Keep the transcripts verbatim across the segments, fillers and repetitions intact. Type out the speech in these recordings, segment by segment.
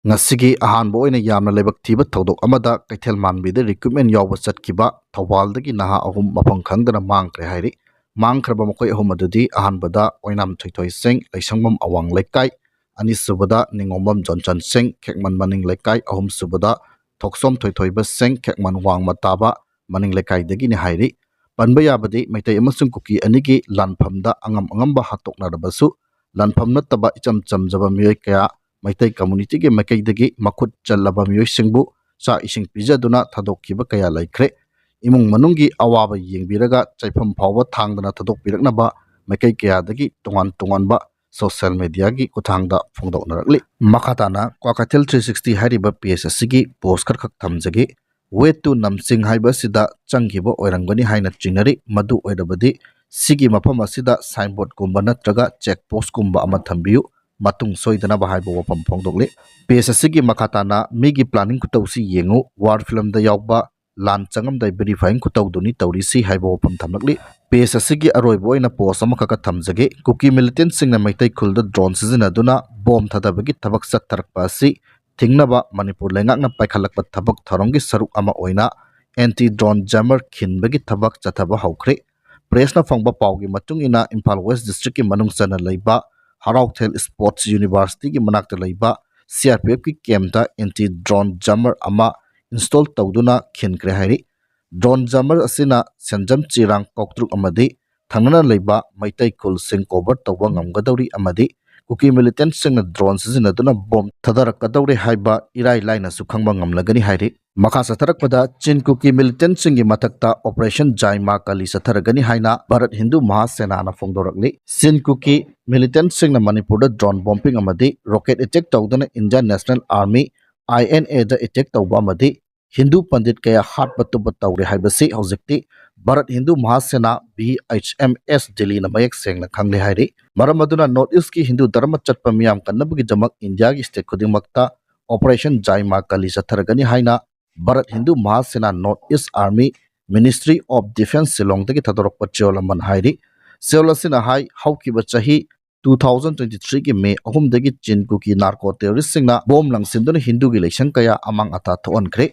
ꯉꯁꯤꯒꯤ ꯑꯍꯥꯟꯕ ꯑꯣꯏꯅ ꯌꯥꯝꯅ ꯂꯥꯏꯕꯛ ꯊꯤꯕ ꯊꯧꯗꯣꯛ ꯑꯃꯗ ꯀꯩꯊꯦꯜ ꯃꯥꯟꯕꯤꯗ ꯔꯤꯀ꯭ꯔꯨꯠꯃꯦꯟ ꯌꯥꯎꯕ ꯆꯠꯈꯤꯕ ꯊꯧꯕꯥꯜꯗꯒꯤ ꯅꯍꯥ ꯑꯍꯨꯝ ꯃꯐꯝ ꯈꯪꯗꯅ ꯃꯥꯡꯈ꯭ꯔꯦ ꯍꯥꯏꯔꯤ꯫ ꯃꯥꯡꯈ꯭ꯔꯕ ꯃꯈꯣꯏ ꯑꯍꯨꯝ ꯑꯗꯨꯗꯤ ꯑꯍꯥꯟꯕꯗ ꯑꯣꯏꯅꯥꯝ ꯊꯣꯏꯊꯣꯏ ꯁꯤꯡ, ꯂꯩꯁꯪꯕꯝ ꯑꯋꯥꯡ ꯂꯩꯀꯥꯏ, ꯑꯅꯤꯁꯨꯕꯗ ꯅꯤꯉꯣꯝꯕꯝ ꯖꯣꯟꯁꯟ ꯁꯤꯡ, ꯈꯦꯛꯃꯟ ꯃꯅꯤꯡ ꯂꯩꯀꯥꯏ, ꯑꯍꯨꯝꯁꯨꯕꯗ ꯊꯣꯛꯁꯣꯝ ꯊꯣꯏꯊꯣꯏꯕ ꯁꯤꯡ, ꯈꯦꯛꯃꯟ ꯋꯥꯡꯃ ꯇꯥꯕ ꯃꯅꯤꯡ ꯂꯩꯀꯥꯏꯗꯒꯤꯅꯤ ꯍꯥꯏꯔꯤ꯫ ꯄꯟꯕ ꯌꯥꯕꯗꯤ ꯃꯩꯇꯩ ꯑꯃꯁꯨꯡ ꯀꯨꯀꯤ ꯑꯅꯤꯒꯤ ꯂꯥꯟꯐꯝꯗ ꯑꯉꯝ ꯑꯉꯝꯕ ꯍꯥꯠꯇꯣꯛꯅꯔꯕꯁꯨ, ꯂꯥꯟꯐꯝ ꯅꯠꯇꯕ ꯏꯆꯝ ꯆꯝꯖꯕ ꯃꯤꯑꯣꯏ ꯀꯌꯥ ꯃꯩꯇꯩ ꯀꯝꯃ꯭ꯌꯨꯅꯤꯇꯤꯒꯤ ꯃꯥꯏꯀꯩꯗꯒꯤ ꯃꯈꯨꯠ ꯆꯜꯂꯕ ꯃꯤꯑꯣꯏꯁꯤꯡꯕꯨ ꯆꯥꯛ ꯏꯁꯤꯡ ꯄꯤꯖꯗꯨꯅ ꯊꯥꯗꯣꯛꯈꯤꯕ ꯀꯌꯥ ꯂꯩꯈ꯭ꯔꯦ꯫ ꯏꯃꯨꯡ ꯃꯅꯨꯡꯒꯤ ꯑꯋꯥꯕ ꯌꯦꯡꯕꯤꯔꯒ ꯆꯩꯐꯝ ꯐꯥꯎꯕ ꯊꯥꯡꯗꯅ ꯊꯥꯗꯣꯛꯄꯤꯔꯛꯅꯕ ꯃꯥꯏꯀꯩ ꯀꯌꯥꯗꯒꯤ ꯇꯣꯉꯥꯟ ꯇꯣꯉꯥꯟꯕ ꯁꯣꯁꯤꯌꯦꯜ ꯃꯦꯗꯤꯌꯥꯒꯤ ꯈꯨꯠꯊꯥꯡꯗ ꯐꯣꯡꯗꯣꯛꯅꯔꯛꯂꯤ꯫ ꯃꯈꯥ ꯇꯥꯅ ꯀ꯭ꯋꯥꯀꯩꯊꯦꯜ ꯊ꯭ꯔꯤ ꯁꯤꯛꯁꯇꯤ ꯍꯥꯏꯔꯤꯕ ꯄꯦꯖ ꯑꯁꯤꯒꯤ ꯄꯣꯁ ꯈꯔꯈꯛ ꯊꯝꯖꯒꯦ꯫ ꯋꯦ ꯇꯨ ꯅꯝꯆꯤꯡ ꯍꯥꯏꯕ ꯑꯁꯤꯗ ꯆꯪꯈꯤꯕ ꯑꯣꯏꯔꯝꯒꯅꯤ ꯍꯥꯏꯅ ꯆꯤꯡꯅꯔꯤ꯫ ꯃꯗꯨ ꯑꯣꯏꯔꯕꯗꯤ ꯁꯤꯒꯤ ꯃꯐꯝ ꯑꯁꯤꯗ ꯁꯥꯏꯟꯕꯣꯔꯗꯀꯨꯝꯕ ꯅꯠꯇ꯭ꯔꯒ ꯆꯦꯛ ꯄꯣꯁꯀꯨꯝꯕ ꯑꯃ ꯊꯝꯕꯤꯌꯨ, ꯃꯇꯨꯡ ꯁꯣꯏꯗꯅꯕ ꯍꯥꯏꯕ ꯋꯥꯐꯝ ꯐꯣꯡꯗꯣꯛꯂꯤ꯫ ꯄꯦꯖ ꯑꯁꯤꯒꯤ ꯃꯈꯥ ꯇꯥꯅ ꯃꯤꯒꯤ ꯄ꯭ꯂꯥꯅꯤꯡ ꯈꯨꯇꯧꯁꯤ ꯌꯦꯡꯉꯨ, ꯋꯥꯔ ꯐꯤꯂꯝꯗ ꯌꯥꯎꯕ ꯂꯥꯟ ꯆꯪꯉꯝꯗꯥꯏ ꯕꯦꯔꯤꯐꯥꯏꯡ ꯈꯨꯇꯧꯗꯨꯅꯤ ꯇꯧꯔꯤꯁꯤ ꯍꯥꯏꯕ ꯋꯥꯐꯝ ꯊꯝꯂꯛꯂꯤ꯫ ꯄꯦꯖ ꯑꯁꯤꯒꯤ ꯑꯔꯣꯏꯕ ꯑꯣꯏꯅ ꯄꯣꯁ ꯑꯃꯈꯛꯀ ꯊꯝꯖꯒꯦ꯫ ꯀꯨꯀꯤ ꯃꯤꯂꯤꯇꯦꯟꯠꯁꯤꯡꯅ ꯃꯩꯇꯩ ꯈꯨꯜꯗ ꯗ꯭ꯔꯣꯟ ꯁꯤꯖꯤꯟꯅꯗꯨꯅ ꯕꯣꯝ ꯊꯥꯗꯕꯒꯤ ꯊꯕꯛ ꯆꯠꯊꯔꯛꯄ ꯑꯁꯤ ꯊꯤꯡꯅꯕ ꯃꯅꯤꯄꯨꯔ ꯂꯩꯉꯥꯛꯅ ꯄꯥꯏꯈꯠꯂꯛꯄ ꯊꯕꯛ ꯊꯧꯔꯝꯒꯤ ꯁꯔꯨꯛ ꯑꯃ ꯑꯣꯏꯅ ꯑꯦꯟꯇꯤ ꯗ꯭ꯔꯣꯟ ꯖꯦꯃꯔ ꯈꯤꯟꯕꯒꯤ ꯊꯕꯛ ꯆꯠꯊꯕ ꯍꯧꯈ꯭ꯔꯦ꯫ ꯄ꯭ꯔꯦꯁꯅ ꯐꯪꯕ ꯄꯥꯎꯒꯤ ꯃꯇꯨꯡ ꯏꯟꯅ, ꯏꯝꯐꯥꯜ ꯋꯦꯁ ꯗꯤꯁꯇ꯭ꯔꯤꯛꯀꯤ ꯃꯅꯨꯡ ꯆꯟꯅ ꯂꯩꯕ ꯍꯔꯥꯎꯊꯦꯜ ꯁ꯭ꯄꯣꯔꯠꯁ ꯌꯨꯅꯤꯚꯔꯁꯤꯇꯤꯒꯤ ꯃꯅꯥꯛꯇ ꯂꯩꯕ ꯁꯤ ꯑꯥꯔ ꯄꯤ ꯑꯦꯐꯀꯤ ꯀꯦꯝꯞꯇ ꯑꯦꯟꯇꯤ ꯗ꯭ꯔꯣꯟ ꯖꯦꯃꯔ ꯑꯃ ꯏꯟꯁꯇꯣꯜ ꯇꯧꯗꯨꯅ ꯈꯤꯟꯈ꯭ꯔꯦ ꯍꯥꯏꯔꯤ꯫ ꯗ꯭ꯔꯣꯟ ꯖꯦꯃꯔ ꯑꯁꯤꯅ ꯁꯦꯟꯖꯝ, ꯆꯤꯔꯥꯡ, ꯀꯧꯇ꯭ꯔꯨꯛ ꯑꯃꯗꯤ ꯊꯪꯅꯅ ꯂꯩꯕ ꯃꯩꯇꯩ ꯈꯨꯜꯁꯤꯡ ꯀꯣꯚꯔ ꯇꯧꯕ ꯉꯝꯒꯗꯧꯔꯤ ꯑꯃꯗꯤ ꯀꯨꯀꯤ ꯃꯤꯂꯤꯇꯦꯟꯠꯁꯤꯡꯅ ꯗ꯭ꯔꯣꯟ ꯁꯤꯖꯤꯟꯅꯗꯨꯅ ꯕꯣꯝ ꯊꯥꯗꯔꯛꯀꯗꯧꯔꯦ ꯍꯥꯏꯕ ꯏꯔꯥꯏ ꯂꯥꯏꯅꯁꯨ ꯈꯪꯕ ꯉꯝꯂꯒꯅꯤ ꯍꯥꯏꯔꯤ꯫ ꯃꯈꯥ ꯆꯠꯊꯔꯛꯄꯗ ꯆꯤꯟ ꯀꯨꯀꯤ ꯃꯤꯂꯤꯇꯦꯟꯠꯁꯤꯡꯒꯤ ꯃꯊꯛꯇ ꯑꯣꯄꯔꯦꯁꯟ ꯖꯥꯏ ꯃꯥ ꯀꯥꯂꯤ ꯆꯠꯊꯔꯒꯅꯤ ꯍꯥꯏꯅ ꯚꯥꯔꯠ ꯍꯤꯟꯗꯨ ꯃꯍꯥꯁꯦꯅꯥꯅ ꯐꯣꯡꯗꯣꯔꯛꯂꯤ꯫ ꯆꯤꯟ ꯀꯨꯀꯤ ꯃꯤꯂꯤꯇꯦꯟꯠꯁꯤꯡꯅ ꯃꯅꯤꯄꯨꯔꯗ ꯗ꯭ꯔꯣꯟ ꯕꯣꯝꯕꯤꯡ ꯑꯃꯗꯤ ꯔꯣꯀꯦꯠ ꯑꯦꯇꯦꯛ ꯇꯧꯗꯨꯅ Indian National Army, I N ꯑꯦꯗ ꯑꯦꯇꯦꯛ ꯇꯧꯕ ꯑꯃꯗꯤ ꯍꯤꯟꯗꯨ ꯄꯟꯗꯤꯠ ꯀꯌꯥ ꯍꯥꯠꯄ ꯇꯨꯞꯄ ꯇꯧꯔꯦ ꯍꯥꯏꯕꯁꯤ ꯍꯧꯖꯤꯛꯇꯤ Bharat Hindu Mahasena, V H M S, ꯗꯤꯜꯂꯤꯅ ꯃꯌꯦꯛ ꯁꯦꯡꯅ ꯈꯪꯂꯦ ꯍꯥꯏꯔꯤ꯫ ꯃꯔꯝ ꯑꯗꯨꯅ ꯅꯣꯔꯠ ꯏꯁꯀꯤ ꯍꯤꯟꯗꯨ ꯙꯔꯃ ꯆꯠꯄ ꯃꯤꯌꯥꯝ ꯀꯟꯅꯕꯒꯤꯗꯃꯛ ꯏꯟꯗꯤꯌꯥꯒꯤ ꯁ꯭ꯇꯦꯠ ꯈꯨꯗꯤꯡꯃꯛꯇ ꯑꯣꯄꯔꯦꯁꯟ ꯖꯥꯏ ꯃꯥ ꯀꯥꯂꯤ ꯆꯠꯊꯔꯒꯅꯤ ꯍꯥꯏꯅ Bharat Hindu Mahasena north east army, ministry of defence ꯁꯤꯂꯣꯡꯗꯒꯤ ꯊꯥꯗꯣꯔꯛꯄ ꯆꯦꯔꯣꯜ ꯑꯃꯅ ꯍꯥꯏꯔꯤ꯫ ꯆꯦꯔꯣꯜ ꯑꯁꯤꯅ ꯍꯥꯏ, ꯍꯧꯈꯤꯕ ꯆꯍꯤ two thousand twenty three ꯒꯤ May ꯑꯍꯨꯝꯗꯒꯤ ꯆꯤꯟ ꯀꯨꯀꯤ ꯅꯥꯔꯀꯣ ꯇꯦꯔꯣꯔꯤꯁꯁꯤꯡꯅ ꯕꯣꯝ ꯂꯪꯁꯤꯟꯗꯨꯅ ꯍꯤꯟꯗꯨꯒꯤ ꯂꯥꯏꯁꯪ ꯀꯌꯥ ꯑꯃꯥꯡ ꯑꯇꯥ ꯊꯣꯛꯍꯟꯈ꯭ꯔꯦ꯫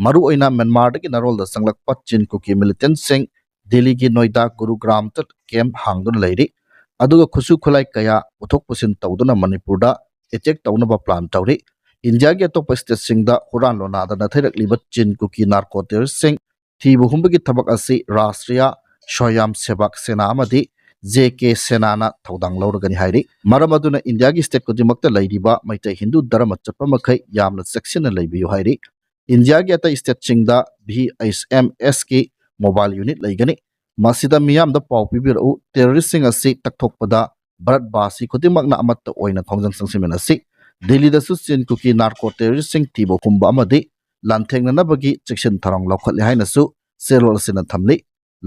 ꯃꯔꯨꯑꯣꯏꯅ ꯃ꯭ꯌꯥꯟꯃꯥꯔꯗꯒꯤ ꯅꯥꯔꯣꯜꯗ ꯆꯪꯂꯛꯄ ꯆꯤꯟ ꯀꯨꯀꯤ ꯃꯤꯂꯤꯇꯦꯟꯠꯁꯤꯡ ꯗꯦꯜꯂꯤꯒꯤ ꯅꯣꯏꯗꯥ ꯒꯨꯔꯨꯒ꯭ꯔꯥꯝꯗ ꯀꯦꯝꯞ ꯍꯥꯡꯗꯨꯅ ꯂꯩꯔꯤ꯫ ꯑꯗꯨꯒ ꯈꯨꯠꯁꯨ ꯈꯨꯠꯂꯥꯏ ꯀꯌꯥ ꯄꯨꯊꯣꯛ ꯄꯨꯁꯤꯟ ꯇꯧꯗꯨꯅ ꯃꯅꯤꯄꯨꯔꯗ ꯑꯦꯇꯦꯛ ꯇꯧꯅꯕ ꯄ꯭ꯂꯥꯟ ꯇꯧꯔꯤ꯫ ꯏꯟꯗꯤꯌꯥꯒꯤ ꯑꯇꯣꯞꯄ ꯁ꯭ꯇꯦꯠꯁꯤꯡꯗ ꯍꯨꯔꯥꯟ ꯂꯣꯟꯅꯥꯗ ꯅꯥꯊꯩꯔꯛꯂꯤꯕ ꯆꯤꯟ ꯀꯨꯀꯤ ꯅꯥꯔꯀꯣ ꯇꯦꯔꯣꯔꯤꯁꯁꯤꯡ ꯊꯤꯕ ꯍꯨꯝꯕꯒꯤ ꯊꯕꯛ ꯑꯁꯤ ꯔꯥꯁꯇ꯭ꯔꯤꯌꯥ ꯁ꯭ꯋꯥꯌꯥꯝ ꯁꯦꯕꯥꯛ ꯁꯦꯅꯥ ꯑꯃꯗꯤ ꯖꯦ ꯀꯦ ꯁꯦꯅꯥꯅ ꯊꯧꯗꯥꯡ ꯂꯧꯔꯒꯅꯤ ꯍꯥꯏꯔꯤ꯫ ꯃꯔꯝ ꯑꯗꯨꯅ ꯏꯟꯗꯤꯌꯥꯒꯤ ꯁ꯭ꯇꯦꯠ ꯈꯨꯗꯤꯡꯃꯛꯇ ꯂꯩꯔꯤꯕ ꯃꯩꯇꯩ ꯍꯤꯟꯗꯨ ꯙꯔꯃ ꯆꯠꯄ ꯃꯈꯩ ꯌꯥꯝꯅ ꯆꯦꯛꯁꯤꯟꯅ ꯂꯩꯕꯤꯌꯨ ꯍꯥꯏꯔꯤ꯫ ꯏꯟꯗꯤꯌꯥꯒꯤ ꯑꯇꯩ ꯁ꯭ꯇꯦꯠꯁꯤꯡꯗ ꯚꯤ ꯑꯩꯆ ꯑꯦꯝ ꯑꯦꯁꯀꯤ ꯃꯣꯕꯥꯏꯜ ꯌꯨꯅꯤꯠ ꯂꯩꯒꯅꯤ꯫ ꯃꯁꯤꯗ ꯃꯤꯌꯥꯝꯗ ꯄꯥꯎ ꯄꯤꯕꯤꯔꯛꯎ꯫ ꯇꯦꯔꯣꯔꯤꯁꯁꯤꯡ ꯑꯁꯤ ꯇꯛꯊꯣꯛꯄꯗ ꯚꯥꯔꯠꯕꯥꯁꯤ ꯈꯨꯗꯤꯡꯃꯛꯅ ꯑꯃꯠꯇ ꯑꯣꯏꯅ ꯈꯣꯡꯖꯪ ꯆꯪꯁꯤꯟꯃꯤꯟꯅꯁꯤ꯫ ꯗꯦꯜꯂꯤꯗꯁꯨ ꯆꯤꯟ ꯀꯨꯀꯤ ꯅꯥꯔꯀꯣ ꯇꯦꯔꯣꯔꯤꯁꯁꯤꯡ ꯊꯤꯕ ꯍꯨꯝꯕ ꯑꯃꯗꯤ ꯂꯥꯟꯊꯦꯡꯅꯅꯕꯒꯤ ꯆꯦꯛꯁꯤꯟ ꯊꯧꯔꯥꯡ ꯂꯧꯈꯠꯂꯦ ꯍꯥꯏꯅꯁꯨ ꯆꯦꯔꯣꯜ ꯑꯁꯤꯅ ꯊꯝꯂꯤ꯫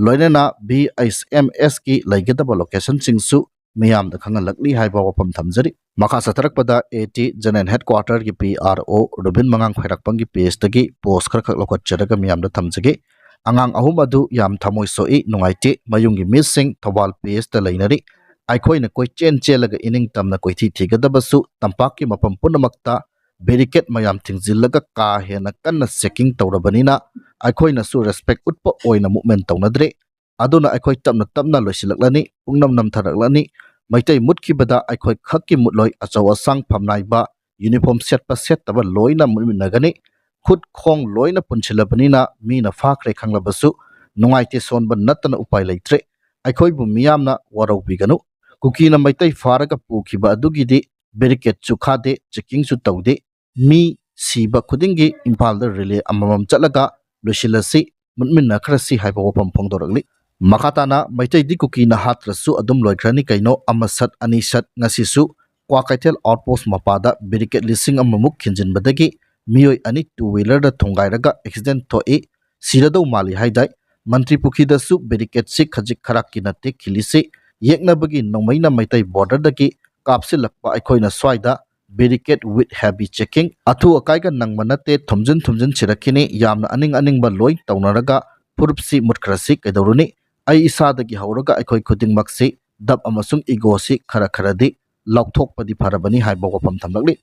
ꯂꯣꯏꯅꯅ ꯚꯤ ꯑꯩꯆ ꯑꯦꯝ ꯑꯦꯁꯀꯤ ꯂꯩꯒꯗꯕ ꯂꯣꯀꯦꯁꯟꯁꯤꯡꯁꯨ ꯃꯤꯌꯥꯝꯗ ꯈꯪꯍꯜꯂꯛꯂꯤ ꯍꯥꯏꯕ ꯋꯥꯐꯝ ꯊꯝꯖꯔꯤ꯫ ꯃꯈꯥ ꯆꯠꯊꯔꯛꯄꯗ ꯑꯦ ꯇꯤ ꯖꯦꯅꯔꯦꯜ ꯍꯦꯗꯀ꯭ꯋꯥꯇꯔꯒꯤ ꯄꯤ ꯑꯥꯔ ꯑꯣ ꯔꯨꯕꯤꯟ ꯃꯉꯥꯡ ꯈ꯭ꯋꯥꯏꯔꯥꯛꯄꯝꯒꯤ ꯄꯦꯖꯇꯒꯤ ꯄꯣꯁ ꯈꯔꯈꯛ ꯂꯧꯈꯠꯆꯔꯒ ꯃꯤꯌꯥꯝꯗ ꯊꯝꯖꯒꯦ꯫ ꯑꯉꯥꯡ ꯑꯍꯨꯝ ꯑꯗꯨ ꯌꯥꯝ ꯊꯃꯣꯏ ꯁꯣꯛꯏ, ꯅꯨꯡꯉꯥꯏꯇꯦ꯫ ꯃꯌꯨꯝꯒꯤ ꯃꯤꯁꯤꯡ ꯊꯧꯕꯥꯜ ꯄꯦꯖꯇ ꯂꯩꯅꯔꯤ꯫ ꯑꯩꯈꯣꯏꯅ ꯀꯣꯏꯆꯦꯟ ꯆꯦꯜꯂꯒ ꯏꯅꯤꯡ ꯇꯝꯅ ꯀꯣꯏꯊꯤ ꯊꯤꯒꯗꯕꯁꯨ ꯇꯝꯄꯥꯛꯀꯤ ꯃꯐꯝ ꯄꯨꯝꯅꯃꯛꯇ ꯕꯦꯔꯤꯀꯦꯠ ꯃꯌꯥꯝ ꯊꯤꯡꯖꯤꯜꯂꯒ ꯀꯥ ꯍꯦꯟꯅ ꯀꯟꯅ ꯆꯦꯀꯤꯡ ꯇꯧꯔꯕꯅꯤꯅ ꯑꯩꯈꯣꯏꯅꯁꯨ ꯔꯦꯁꯄꯦꯛ ꯎꯠꯄ ꯑꯣꯏꯅ ꯃꯨꯞꯃꯦꯟ ꯇꯧꯅꯗ꯭ꯔꯦ꯫ ꯑꯗꯨꯅ ꯑꯩꯈꯣꯏ ꯇꯞꯅ ꯇꯞꯅ ꯂꯣꯏꯁꯤꯜꯂꯛꯂꯅꯤ, ꯄꯨꯡꯅꯝ ꯅꯝꯊꯔꯛꯂꯅꯤ꯫ ꯃꯩꯇꯩ ꯃꯨꯠꯈꯤꯕꯗ ꯑꯩꯈꯣꯏ ꯈꯛꯀꯤ ꯃꯨꯠꯂꯣꯏ, ꯑꯆꯧ ꯑꯁꯥꯡ ꯐꯝꯅꯥꯏꯕ, ꯌꯨꯅꯤꯐꯣꯔꯝ ꯁꯦꯠꯄ ꯁꯦꯠꯇꯕ ꯂꯣꯏꯅ ꯃꯨꯠꯃꯤꯟꯅꯒꯅꯤ꯫ ꯈꯨꯠ ꯈꯣꯡ ꯂꯣꯏꯅ ꯄꯨꯟꯁꯤꯜꯂꯕꯅꯤꯅ ꯃꯤꯅ ꯐꯥꯈ꯭ꯔꯦ ꯈꯪꯂꯕꯁꯨ ꯅꯨꯡꯉꯥꯏꯇꯦ ꯁꯣꯟꯕ ꯅꯠꯇꯅ ꯎꯄꯥꯏ ꯂꯩꯇ꯭ꯔꯦ꯫ ꯑꯩꯈꯣꯏꯕꯨ ꯃꯤꯌꯥꯝꯅ ꯋꯥꯔꯧꯕꯤꯒꯅꯨ꯫ ꯀꯨꯀꯤꯅ ꯃꯩꯇꯩ ꯐꯥꯔꯒ ꯄꯨꯈꯤꯕ ꯑꯗꯨꯒꯤꯗꯤ ꯕꯦꯔꯤꯀꯦꯠꯁꯨ ꯈꯥꯗꯦ, ꯆꯦꯛꯀꯤꯡꯁꯨ ꯇꯧꯗꯦ꯫ ꯃꯤ ꯁꯤꯕ ꯈꯨꯗꯤꯡꯒꯤ ꯏꯝꯐꯥꯜꯗ ꯔꯤꯂꯦ ꯑꯃꯃꯝ ꯆꯠꯂꯒ ꯂꯣꯏꯁꯤꯜꯂꯁꯤ, ꯃꯨꯠꯃꯤꯟꯅꯈ꯭ꯔꯁꯤ ꯍꯥꯏꯕ ꯋꯥꯐꯝ ꯐꯣꯡꯗꯣꯔꯛꯂꯤ꯫ ꯃꯈꯥ ꯇꯥꯅ ꯃꯩꯇꯩꯗꯤ ꯀꯨꯀꯤꯅ ꯍꯥꯠꯇ꯭ꯔꯁꯨ ꯑꯗꯨꯝ ꯂꯣꯏꯈ꯭ꯔꯅꯤ ꯀꯩꯅꯣ, ꯑꯃ ꯁꯠ ꯑꯅꯤ ꯁꯠ, ꯉꯁꯤꯁꯨ ꯀ꯭ꯋꯥꯀꯩꯊꯦꯜ ꯑꯥꯎꯠꯄꯣꯁ ꯃꯄꯥꯗ ꯕꯦꯔꯤꯀꯦꯠ ꯂꯤꯁꯤꯡ ꯑꯃꯃꯨꯛ ꯈꯤꯟꯖꯤꯟꯕꯗꯒꯤ ꯃꯤꯑꯣꯏ ꯑꯅꯤ ꯇꯨ ꯋꯤꯂꯔꯗ ꯊꯣꯡꯒꯥꯏꯔꯒ ꯑꯦꯛꯁꯤꯗꯦꯟ ꯊꯣꯛꯏ, ꯁꯤꯔꯗꯧ ꯃꯥꯜꯂꯤ ꯍꯥꯏꯗꯥꯏ꯫ ꯃꯟꯇ꯭ꯔꯤ ꯄꯨꯈ꯭ꯔꯤꯗꯁꯨ ꯕꯦꯔꯤꯀꯦꯠꯁꯤ ꯈꯖꯤꯛ ꯈꯔꯥꯛꯀꯤ ꯅꯠꯇꯦ ꯈꯤꯜꯂꯤꯁꯤ, ꯌꯦꯛꯅꯕꯒꯤ ꯅꯣꯡꯃꯩꯅ ꯃꯩꯇꯩ ꯕꯣꯔꯗꯔꯗꯒꯤ ꯀꯥꯞꯁꯤꯜꯂꯛꯄ ꯑꯩꯈꯣꯏꯅ ꯁ꯭ꯋꯥꯏꯗ ꯕꯦꯔꯤꯀꯦꯠ ꯋꯤꯠ ꯍꯦꯚꯤ ꯆꯦꯀꯤꯡ, ꯑꯊꯨ ꯑꯀꯥꯏꯒ ꯅꯪꯕ ꯅꯠꯇꯦ, ꯊꯨꯝꯖꯤꯟ ꯊꯨꯝꯖꯤꯟ ꯁꯤꯔꯛꯈꯤꯅꯤ꯫ ꯌꯥꯝꯅ ꯑꯅꯤꯡ ꯑꯅꯤꯡꯕ ꯂꯣꯏ ꯇꯧꯅꯔꯒ ꯐꯨꯔꯨꯞꯁꯤ ꯃꯨꯠꯈ꯭ꯔꯁꯤ ꯀꯩꯗꯧꯔꯨꯅꯤ? ꯑꯩ ꯏꯁꯥꯗꯒꯤ ꯍꯧꯔꯒ ꯑꯩꯈꯣꯏ ꯈꯨꯗꯤꯡꯃꯛꯁꯤ ꯗꯞ ꯑꯃꯁꯨꯡ ꯏꯒꯣꯁꯤ ꯈꯔ ꯈꯔꯗꯤ ꯂꯧꯊꯣꯛꯄꯗꯤ ꯐꯔꯕꯅꯤ ꯍꯥꯏꯕ ꯋꯥꯐꯝ ꯊꯝꯂꯛꯂꯤ꯫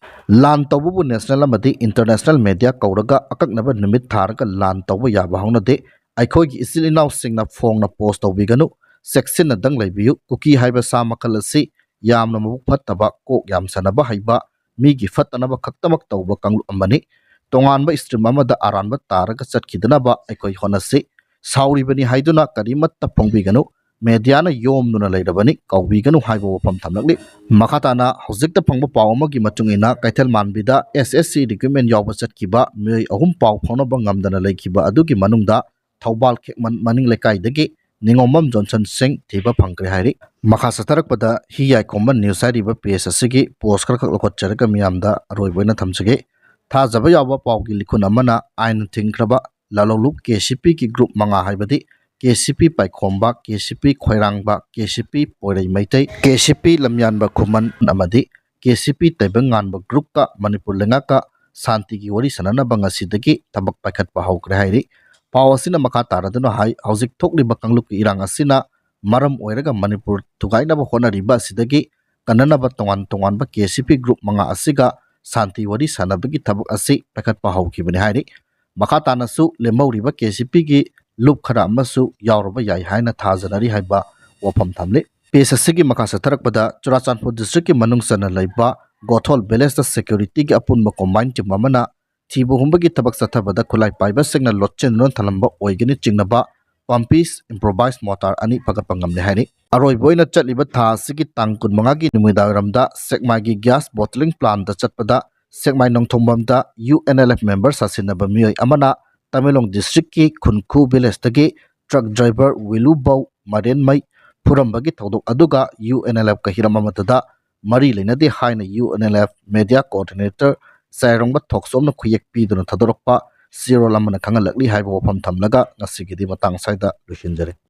ꯂꯥꯟ ꯇꯧꯕꯕꯨ ꯅꯦꯁꯅꯦꯜ ꯑꯃꯗꯤ ꯏꯟꯇꯔꯅꯦꯁꯅꯦꯜ ꯃꯦꯗꯤꯌꯥ ꯀꯧꯔꯒ ꯑꯀꯛꯅꯕ ꯅꯨꯃꯤꯠ ꯊꯥꯔꯒ ꯂꯥꯟ ꯇꯧꯕ ꯌꯥꯕ ꯍꯧꯅꯗꯦ꯫ ꯑꯩꯈꯣꯏꯒꯤ ꯏꯆꯤꯜ ꯏꯅꯥꯎꯁꯤꯡꯅ ꯐꯣꯡꯅ ꯄꯣꯁ ꯇꯧꯕꯤꯒꯅꯨ, ꯆꯦꯛꯁꯤꯟꯅꯗꯪ ꯂꯩꯕꯤꯌꯨ꯫ ꯀꯨꯀꯤ ꯍꯥꯏꯕ ꯁꯥ ꯃꯈꯜ ꯑꯁꯤ ꯌꯥꯝꯅ ꯃꯕꯨꯛ ꯐꯠꯇꯕ, ꯀꯣꯛ ꯌꯥꯝ ꯁꯥꯟꯅꯕ ꯍꯩꯕ, ꯃꯤꯒꯤ ꯐꯠꯇꯅꯕ ꯈꯛꯇꯃꯛ ꯇꯧꯕ ꯀꯥꯡꯂꯨꯞ ꯑꯃꯅꯤ꯫ ꯇꯣꯉꯥꯟꯕ ꯏꯁꯇ꯭ꯔꯤꯝ ꯑꯃꯗ ꯑꯔꯥꯟꯕ ꯇꯥꯔꯒ ꯆꯠꯈꯤꯗꯅꯕ ꯑꯩꯈꯣꯏ ꯍꯣꯠꯅꯁꯤ꯫ ꯁꯥꯎꯔꯤꯕꯅꯤ ꯍꯥꯏꯗꯨꯅ ꯀꯔꯤꯃꯠꯇ ꯐꯣꯡꯕꯤꯒꯅꯨ꯫ ꯃꯦꯗꯤꯌꯥꯅ ꯌꯣꯝꯗꯨꯅ ꯂꯩꯔꯕꯅꯤ, ꯀꯧꯕꯤꯒꯅꯨ ꯍꯥꯏꯕ ꯋꯥꯐꯝ ꯊꯝꯂꯛꯂꯤ꯫ ꯃꯈꯥ ꯇꯥꯅ ꯍꯧꯖꯤꯛꯇ ꯐꯪꯕ ꯄꯥꯎ ꯑꯃꯒꯤ ꯃꯇꯨꯡ ꯏꯟꯅ, ꯀꯩꯊꯦꯜ ꯃꯥꯟꯕꯤꯗ ꯑꯦꯁ ꯑꯦꯁ ꯁꯤ ꯔꯤꯀ꯭ꯔꯨꯠꯃꯦꯟ ꯌꯥꯎꯕ ꯆꯠꯈꯤꯕ ꯃꯤꯑꯣꯏ ꯑꯍꯨꯝ ꯄꯥꯎ ꯐꯥꯎꯅꯕ ꯉꯝꯗꯅ ꯂꯩꯈꯤꯕ ꯑꯗꯨꯒꯤ ꯃꯅꯨꯡꯗ ꯊꯧꯕꯥꯜ ꯈꯦꯛꯃꯟ ꯃꯅꯤꯡ ꯂꯩꯀꯥꯏꯗꯒꯤ ꯅꯤꯉꯣꯝꯕꯝ ꯖꯣꯟꯁꯟ ꯁꯤꯡ ꯊꯤꯕ ꯐꯪꯈ꯭ꯔꯦ ꯍꯥꯏꯔꯤ꯫ ꯃꯈꯥ ꯆꯠꯊꯔꯛꯄꯗ ꯍꯤ ꯌꯥꯏꯈꯣꯝꯕ ꯅ꯭ꯌꯨꯁ ꯍꯥꯏꯔꯤꯕ ꯄꯦꯖ ꯑꯁꯤꯒꯤ ꯄꯣꯁ ꯈꯔꯈꯛ ꯂꯧꯈꯠꯆꯔꯒ ꯃꯤꯌꯥꯝꯗ ꯑꯔꯣꯏꯕ ꯑꯣꯏꯅ ꯊꯝꯖꯒꯦ꯫ ꯊꯥꯖꯕ ꯌꯥꯕ ꯄꯥꯎꯒꯤ ꯂꯤꯈꯨꯟ ꯑꯃꯅ ꯑꯥꯏꯟꯅ ꯊꯤꯡꯈ꯭ꯔꯕ ꯂꯥꯂꯣꯡꯂꯨꯞ ꯀꯦ ꯁꯤ ꯄꯤꯒꯤ ꯒ꯭ꯔꯨꯞ ꯃꯉꯥ ꯍꯥꯏꯕꯗꯤ ꯀꯦ ꯁꯤ ꯄꯤ ꯄꯥꯏꯈꯣꯝꯕ, ꯀꯦ ꯁꯤ ꯄꯤ ꯈꯣꯏꯔꯥꯡꯕ, ꯀꯦ ꯁꯤ ꯄꯤ ꯄꯣꯏꯔꯩ ꯃꯩꯇꯩ, ꯀꯦ ꯁꯤ ꯄꯤ ꯂꯝꯌꯥꯟꯕ ꯈꯨꯃꯟ ꯑꯃꯗꯤ ꯀꯦ ꯁꯤ ꯄꯤ ꯇꯥꯏꯕꯪꯉꯥꯟꯕ ꯒ꯭ꯔꯨꯞꯀ ꯃꯅꯤꯄꯨꯔ ꯂꯩꯉꯥꯛꯀ ꯁꯥꯟꯇꯤꯒꯤ ꯋꯥꯔꯤ ꯁꯥꯟꯅꯅꯕ ꯉꯁꯤꯗꯒꯤ ꯊꯕꯛ ꯄꯥꯏꯈꯠꯄ ꯍꯧꯈ꯭ꯔꯦ ꯍꯥꯏꯔꯤ꯫ ꯄꯥꯎ ꯑꯁꯤꯅ ꯃꯈꯥ ꯇꯥꯔꯗꯨꯅ ꯍꯥꯏ, ꯍꯧꯖꯤꯛ ꯊꯣꯛꯂꯤꯕ ꯀꯥꯡꯂꯨꯞꯀꯤ ꯏꯔꯥꯡ ꯑꯁꯤꯅ ꯃꯔꯝ ꯑꯣꯏꯔꯒ ꯃꯅꯤꯄꯨꯔ ꯊꯨꯒꯥꯏꯅꯕ ꯍꯣꯠꯅꯔꯤꯕ ꯑꯁꯤꯗꯒꯤ ꯀꯟꯅꯅꯕ ꯇꯣꯉꯥꯟ ꯇꯣꯉꯥꯟꯕ ꯀꯦ ꯁꯤ ꯄꯤ ꯒ꯭ꯔꯨꯞ ꯃꯉꯥ ꯑꯁꯤꯒ ꯁꯥꯟꯇꯤ ꯋꯥꯔꯤ ꯁꯥꯟꯅꯕꯒꯤ ꯊꯕꯛ ꯑꯁꯤ ꯄꯥꯏꯈꯠꯄ ꯍꯧꯈꯤꯕꯅꯤ ꯍꯥꯏꯔꯤ꯫ ꯃꯈꯥ ꯇꯥꯅꯁꯨ ꯂꯦꯝꯍꯧꯔꯤꯕ ꯀꯦ ꯁꯤ ꯄꯤꯒꯤ ꯂꯨꯞ ꯈꯔ ꯑꯃꯁꯨ ꯌꯥꯎꯔꯕ ꯌꯥꯏ ꯍꯥꯏꯅ ꯊꯥꯖꯅꯔꯤ ꯍꯥꯏꯕ ꯋꯥꯐꯝ ꯊꯝꯂꯤ꯫ ꯄꯦꯖ ꯑꯁꯤꯒꯤ ꯃꯈꯥ ꯆꯠꯊꯔꯛꯄꯗ ꯆꯨꯔꯥꯆꯥꯟꯄꯨꯔ ꯗꯤꯁꯇ꯭ꯔꯤꯛꯀꯤ ꯃꯅꯨꯡ ꯆꯟꯅ ꯂꯩꯕ ꯒꯣꯊꯣꯜ ꯚꯤꯂꯦꯖꯇ ꯁꯦꯀ꯭ꯌꯨꯔꯤꯇꯤꯒꯤ ꯑꯄꯨꯟꯕ ꯀꯣꯝꯕꯥꯏꯟ ꯇꯤꯝ ꯑꯃꯅ ꯊꯤꯕ ꯍꯨꯝꯕꯒꯤ ꯊꯕꯛ ꯆꯠꯊꯕꯗ ꯈꯨꯠꯂꯥꯏ ꯄꯥꯏꯕꯁꯤꯡꯅ ꯂꯣꯠꯁꯤꯟꯗꯨꯅ ꯊꯝꯂꯝꯕ ꯑꯣꯏꯒꯅꯤ ꯆꯤꯡꯅꯕ ꯄꯝꯄꯤꯁ ꯏꯝꯄ꯭ꯔꯣꯚꯥꯏꯁ ꯃꯣꯇꯥꯔ ꯑꯅꯤ ꯐꯒꯠꯄ ꯉꯝꯂꯦ ꯍꯥꯏꯔꯤ꯫ ꯑꯔꯣꯏꯕ ꯑꯣꯏꯅ ꯆꯠꯂꯤꯕ ꯊꯥ ꯑꯁꯤꯒꯤ ꯇꯥꯡ ꯀꯨꯟꯃꯉꯥꯒꯤ ꯅꯨꯃꯤꯗꯥꯡꯋꯥꯏꯔꯝꯗ ꯁꯦꯛꯃꯥꯏꯒꯤ ꯒ꯭ꯌꯥꯁ ꯕꯣꯇꯂꯤꯡ ꯄ꯭ꯂꯥꯟꯗ ꯆꯠꯄꯗ ꯁꯦꯛꯃꯥꯏ ꯅꯣꯡꯊꯣꯡꯕꯝꯗ U N L F member ꯁꯥꯁꯤꯟꯅꯕ ꯃꯤꯑꯣꯏ ꯑꯃꯅ ꯇꯃꯦꯡꯂꯣꯡ ꯗꯤꯁꯇ꯭ꯔꯤꯛꯀꯤ ꯈꯨꯟꯈꯨ ꯚꯤꯂꯦꯖꯇꯒꯤ ꯇ꯭ꯔꯛ ꯗ꯭ꯔꯥꯏꯚꯔ ꯋꯤꯂꯨꯕꯧ ꯃꯔꯦꯟꯃꯩ ꯐꯨꯔꯝꯕꯒꯤ ꯊꯧꯗꯣꯛ ꯑꯗꯨꯒ ꯌꯨ ꯑꯦꯟ ꯑꯦꯜ ꯑꯦꯐꯀ ꯍꯤꯔꯝ ꯑꯃꯠꯇꯗ ꯃꯔꯤ ꯂꯩꯅꯗꯦ ꯍꯥꯏꯅ U N L F media coordinator ꯆꯥꯏꯔꯣꯡꯕ ꯊꯣꯛꯆꯣꯝꯅ ꯈꯨꯌꯦꯛ ꯄꯤꯗꯨꯅ ꯊꯥꯗꯣꯔꯛꯄ ꯆꯦꯔꯣꯜ ꯑꯃꯅ ꯈꯪꯍꯜꯂꯛꯂꯤ ꯍꯥꯏꯕ ꯋꯥꯐꯝ ꯊꯝꯂꯒ ꯉꯁꯤꯒꯤꯗꯤ ꯃꯇꯥꯡ ꯑꯁ꯭ꯋꯥꯏꯗ ꯂꯣꯏꯁꯤꯟꯖꯔꯦ꯫